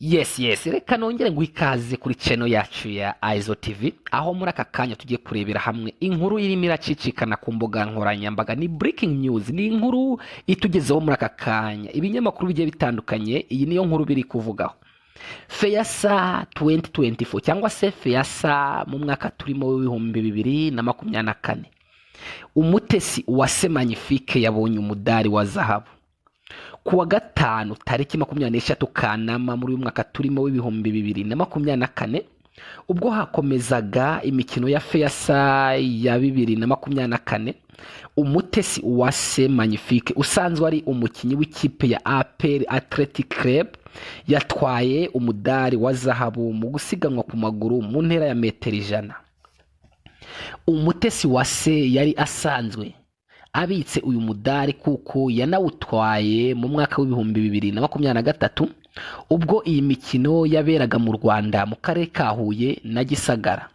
Yes, reka nongere nguhe ikaze kuri channel yacu ya Aizo TV, aho muri aka kanya tugiye kurebera hamwe inkuru irimo iracicikana ku mbuga nkoranyambaga. Ni breaking news, ni inkuru itugezeho muri aka kanya. Ibinyamakuru bigiye bitandukanye, iyi niyo nkuru biri kuvugaho. FEASSSA 2024 cyangwa se FEASSSA mu mwaka turimo w'2024, Umutesi Uwase Magnifique yabonye umudari wa zahabu. Ku wa gatanu tariki 23 Kanama muri uyu mwaka turimo w'2024, ubwo hakomezaga imikino ya FEASSSA ya 2024, Umutesi Uwase Magnifique usanzwe ari umukinnyi w'ikipe ya APR Athletic Club yatwaye umudari wa zahabu mu gusiganwa ku maguru mu ntera ya metero 100. Umutesi Uwase yari asanzwe abitse uyu mudari kuko yanawutwaye mu mwaka w'2023, ubwo iyi mikino yaberaga mu Rwanda mu karere ka Huye na Gisagara.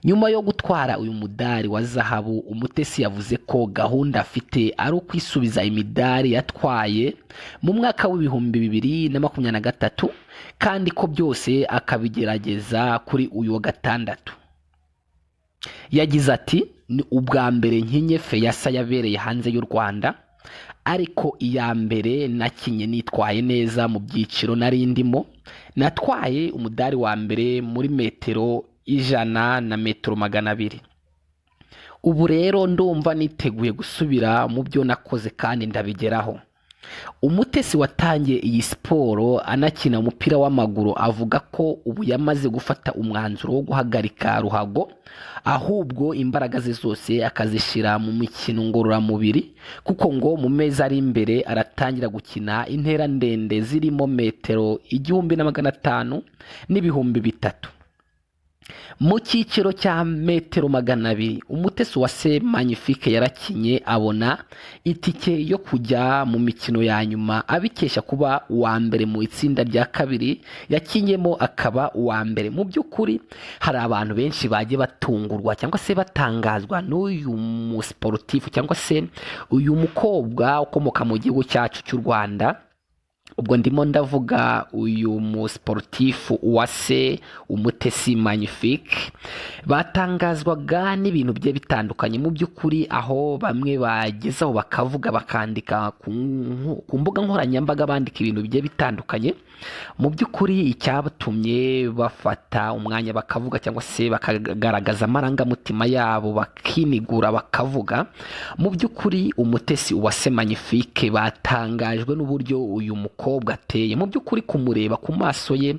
Nyuma yo gutwara uyu mudari wa zahabu, Umutesi yavuze ko gahunda afite ari ukwisubiza imidari yatwaye mu mwaka w'2023, kandi ko byose akabigerageza kuri uyu wa gatandatu. Yagize ati: "Ni ubwa mbere nkinye FEASSSA yabereye hanze y'u Rwanda, ariko iya mbere nakinye nitwaye neza mu byiciro nari ndimo. Natwaye umudari wa mbere muri metero 100 na metero 200. Ubu rero ndumva niteguye gusubira mu byo nakoze kandi ndabigeraho." Umutesi watangiye iyi siporo anakina umupira w'amaguru avuga ko ubu yamaze gufata umwanzuro wo guhagarika ruhago, ahubwo imbaraga ze zose akazishyira mu mikino ngororamubiri, kuko ngo mu mezi ari imbere aratangira gukina intera ndende zirimo metero 1500 n'3000. Mu cyiciro cya metero 200, Umutesi Uwase Magnifique yarakinye abona itike yo kujya mu mikino ya nyuma abikesha kuba uwa mbere mu itsinda rya kabiri yakinyemo, akaba uwa mbere. Mu by'ukuri hari abantu benshi bagiye batungurwa cyangwa se batangazwa n'uyu musiporutifu cyangwa se uyu mukobwa ukomoka mu gihugu cyacu cy'u Rwanda. Ubwo ndimo ndavuga uyu musiporutifu Uwase Umutesi Magnifique. Batangazwaga n'ibintu bigiye bitandukanye mu by'ukuri, aho bamwe bagezaho bakavuga, bakandika ku mbuga nkoranyambaga, bandika ibintu bigiye bitandukanye. Mu by'ukuri icyatumye bafata umwanya bakavuga cyangwa se bakagaragaza amarangamutima yabo, bakinigura, bakavuga, mu by'ukuri Umutesi Uwase Magnifique batangajwe n'uburyo uyu mukobwa ateye. Mu by'ukuri kumureba ku maso ye,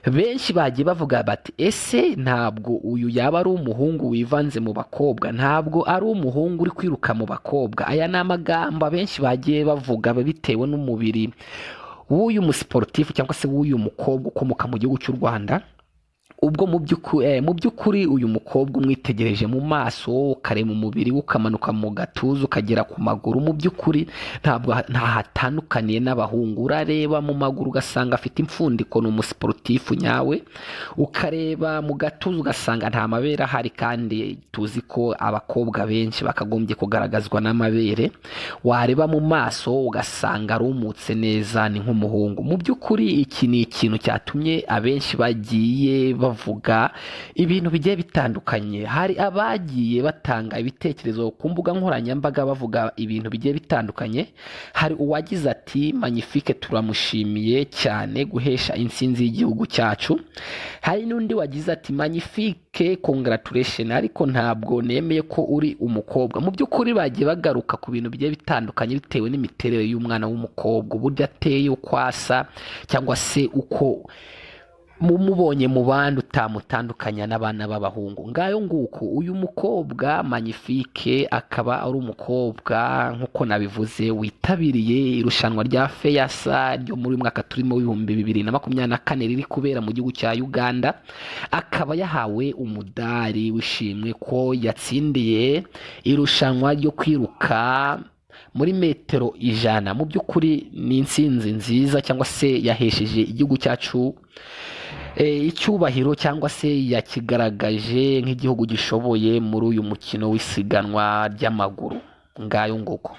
benshi bagiye bavuga bati: "Ese ntabwo uyu yaba ari umuhungu wivanze mu bakobwa? Ntabwo ari umuhungu uri kwiruka mu bakobwa?" Aya ni amagambo abenshi bagiye bavuga bitewe n'umubiri w'uyu musiporutifu cyangwa se w'uyu mukobwa ukomoka mu gihugu cy'u Rwanda. Ubwo mu by'ukuri uyu mukobwa umwitegereje mu maso, ukareba umubiri we, ukamanuka mu gatuza ukagera ku maguru, mu by'ukuri ntabwo ntahatandukaniye n'abahungu. Urareba mu maguru ugasanga afite impfundiko, ni umusiporutifu nyawe. Ukareba mu gatuza ugasanga nta mabere ahari, kandi tuzi ko abakobwa benshi bakagombye kugaragazwa n'amabere. Wareba mu maso ugasanga arumutse neza, ni nk'umuhungu. Mu by'ukuri iki ni ikintu cyatumye abenshi bagiye bavuga ibintu bigiye bitandukanye. Hari abagiye batanga ibitekerezo ku mbuga nkoranyambaga bavuga ibintu bigiye bitandukanye. Hari uwagize ati: "Magnifique turamushimiye cyane guhesha intsinzi y'igihugu cyacu." Hari n'undi wagize ati: "Magnifique, congratulation, ariko ntabwo nemeye ko uri umukobwa." Mu by'ukuri bagiye bagaruka ku bintu bigiye bitandukanye bitewe n'imiterere y'umwana w'umukobwa, uburyo ateye, uko asa, cyangwa se uko mumubonye mu bandi utamutandukanya n'abana b'abahungu. Ngayo nguko, uyu mukobwa Magnifique akaba ari umukobwa, nk'uko nabivuze, witabiriye irushanwa rya FEASSSA ryo muri uyu mwaka turimo w'2024 riri kubera mu gihugu cya Uganda, akaba yahawe umudari w'ishimwe ko yatsindiye irushanwa ryo kwiruka muri metero 100. Mu by'ukuri ni intsinzi nziza cyangwa se yahesheje igihugu cyacu icyubahiro, cyangwa se yakigaragaje nk'igihugu gishoboye muri uyu mukino w'isiganwa ry'amaguru. Ngayo nguko.